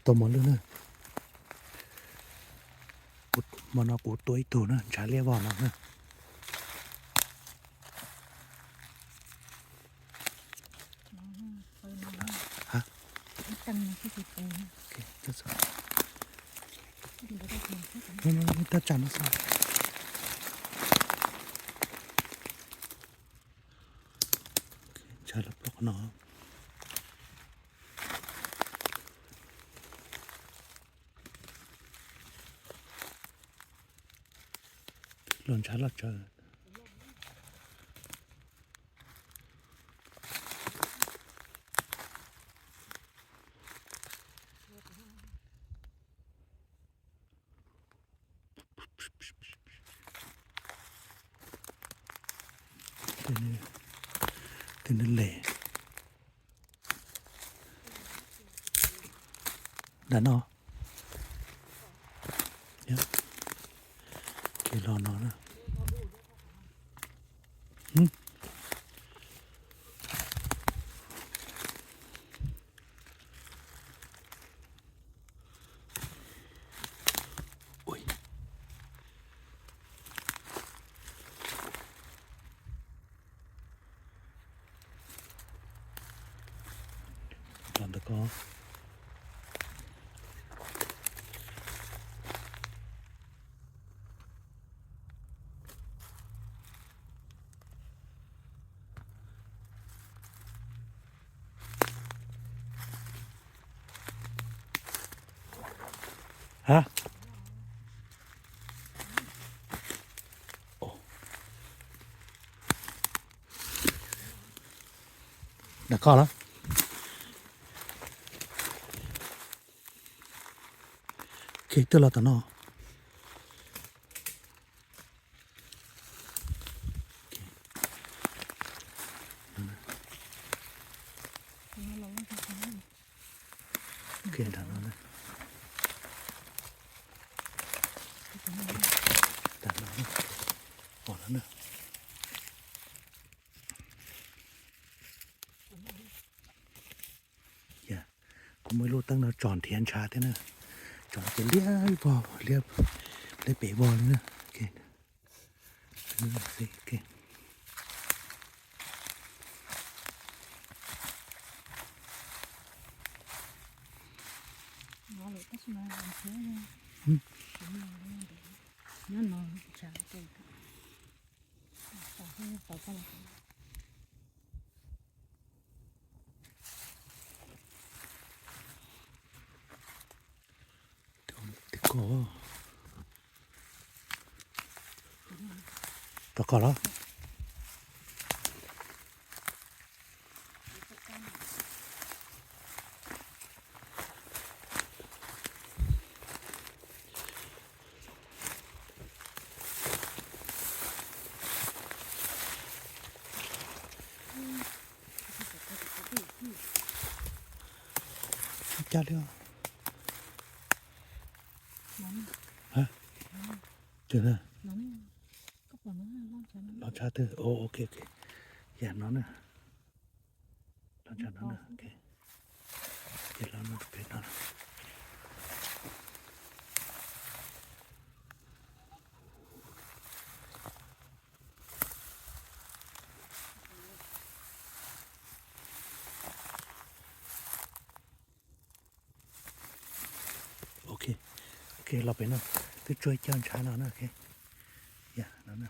Tau mos lwj na. Hmo no kuv tua ib tug na, ntshav liab vog no na. Tab tsam no xwb. Ntshav los plob qhov no. Los ntshav los tsawv. Tej nws les nram no. Kev los no na. Los ntawm ko. Ha? Nram ko los? Kev twb los tom no. Kuv muaj ib lub teeb no tsom nrhiav ntshav thiab na. Tsom ces liab vog, liab pem vog li na. Tom ko los? Ib cag li os. Cov na. Los tshaj twg? O, ok, ok. Yam no na. Los tshaj no na, ok. Ces los no pem no. Ok, ok, los pem no, twb tsuag ib co ntshav no na, ok. Yam no na.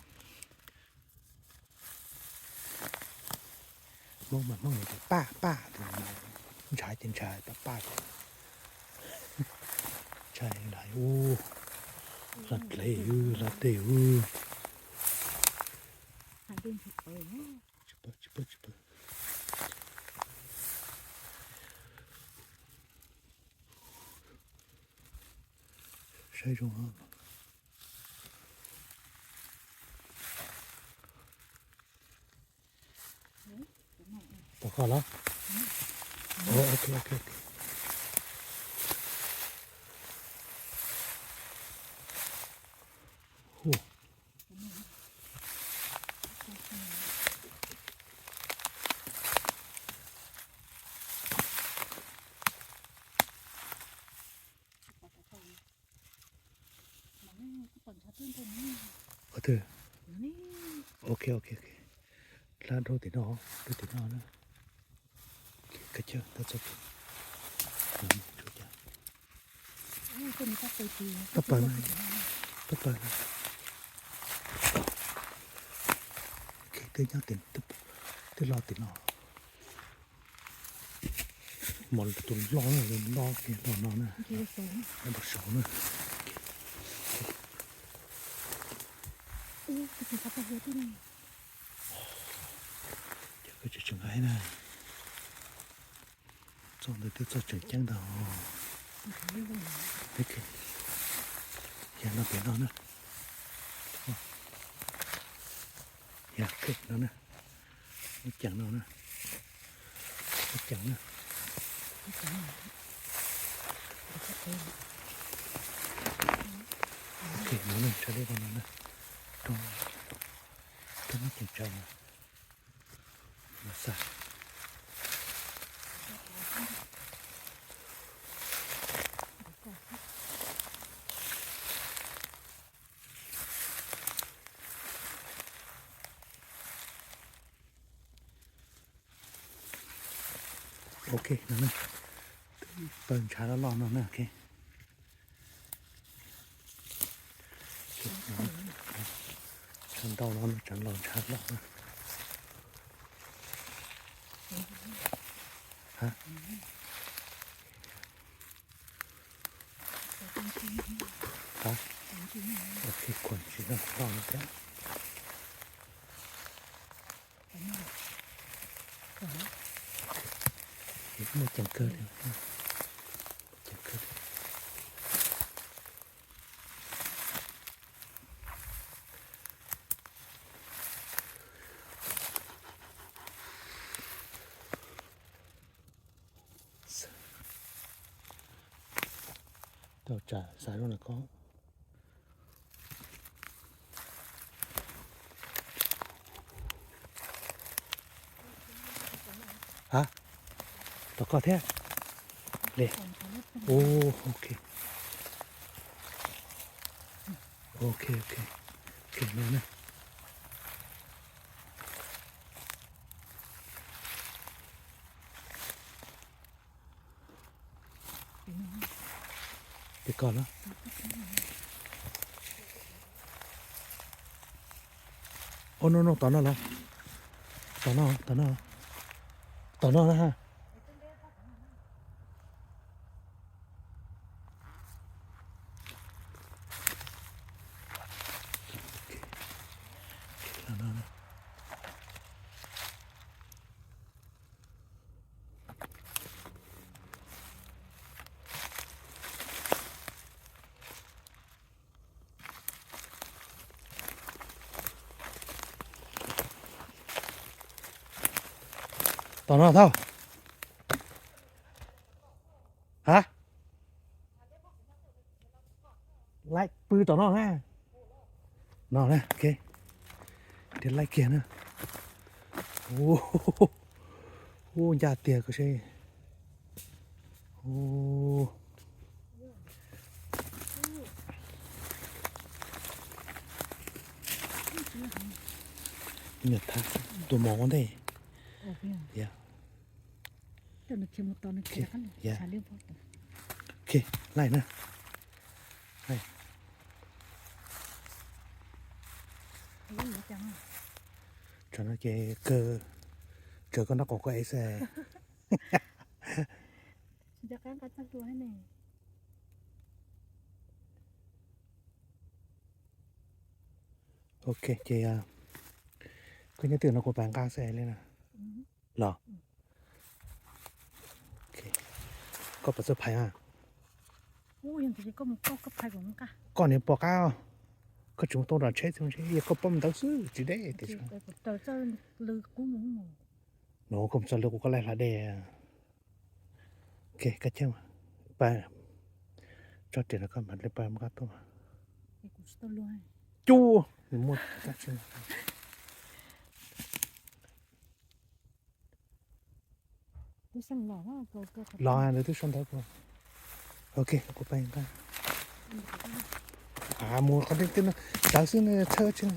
Hmoob mas Hmoob ces paj paj, ntshav ces ntshav paj paj. Ntshai lawm ub, hla dlej ub, hla dej ub. Tsis pom, tsis pom, tsis pom. Saib zoo. Tom ko los? Ok, ok, ok. Qhov twg? Ok, ok, ok. Hla rau tim no, rau tim no na. Kab chawj tau txog. Tab paws, tab paws. Twb nyob tim, twb los tim no. Mos tus loj, loj kiag los no na. Rau saud na. Ces koj tseem tseem aib na. Txoj ntawd twb txog tseem ceeb ntag. Yog no pem no na. Yog no na. Lub ceem no na. Lub ceem na. Ok, no na, tsa lub no na. Rau, rau lub ceem tsaws no. Mas xav. Ok, no na. Twb paws ntshav loj loj no na, ok. Tshav ntau no, tshav los ntshav loj na. Ha? Ha? Ok, kuv tsis loj loj no thiab. Muaj ceem kawg li, muaj ceem kawg li. Tau tsam xav zoo na koj. Ha, tom koj thiab li. Ok, ok, ok, ok, no na. Peb koj na. Ua no no, tom no los. Tom no, tom no, tom no na ha. Tom no thauj. Ha? Laij pw tom no na. No na, ok. Tias laij kiag na. Ua ncaj tiag koj seb. Niam thab tus mov ua ntej. Ok, laij na. Tsam no ces kawg, tsam koj noj qos koj ev xwb. Ok ces koj nyob twg no kuv pais nqa xwb li na. Los. Koj pom txawj phais a? Koj niam pom qab, koj tsis mus tau nram tsheb, yog koj paub mus ntawd xwb tsis deb tias. No koj mus txog lwm kuv koj laij hla dej. Ok, kab chawj mas, tso riam rau koj mas, lawv pab mus qab tuaj mas. Cub, nws muaj tab tsi. Los, lawv twb sau ntawv kuv. Ok, kuv pab nqa. Mus qhov ntej twb no, rawv xwb no, tshawb tsis.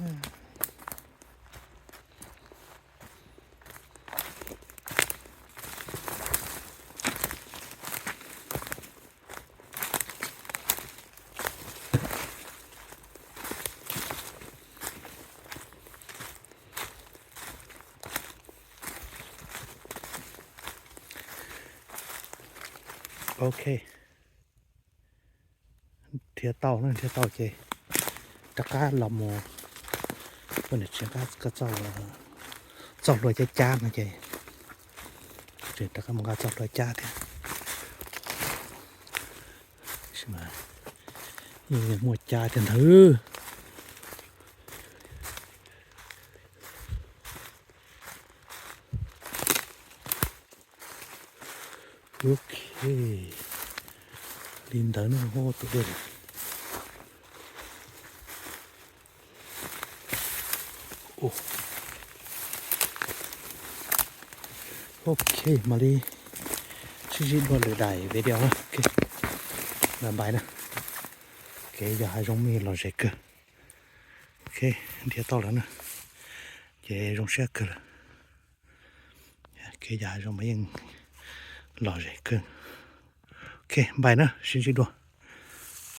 Ok, nrhiav tau na, nrhiav tau ces rov qab los mus, ua niam tsev nqa txoj hlua cab cab no ces rov qab mus nqa txoj hlua cab thiab. Yeej muaj cab thiab ntag. Ok, li ntawd no tus dej. Ok, mam li sib ntsib dua lwm daim video na. Ok, bye bye na. Kev yos hav zoov mas lom zem kawg. Ok, nrhiav tau lawm na, ces zoo siab kawg lawm. Kev yos hav zoov mas yeej lom zem kawg. Ok, bye na, sib ntsib dua.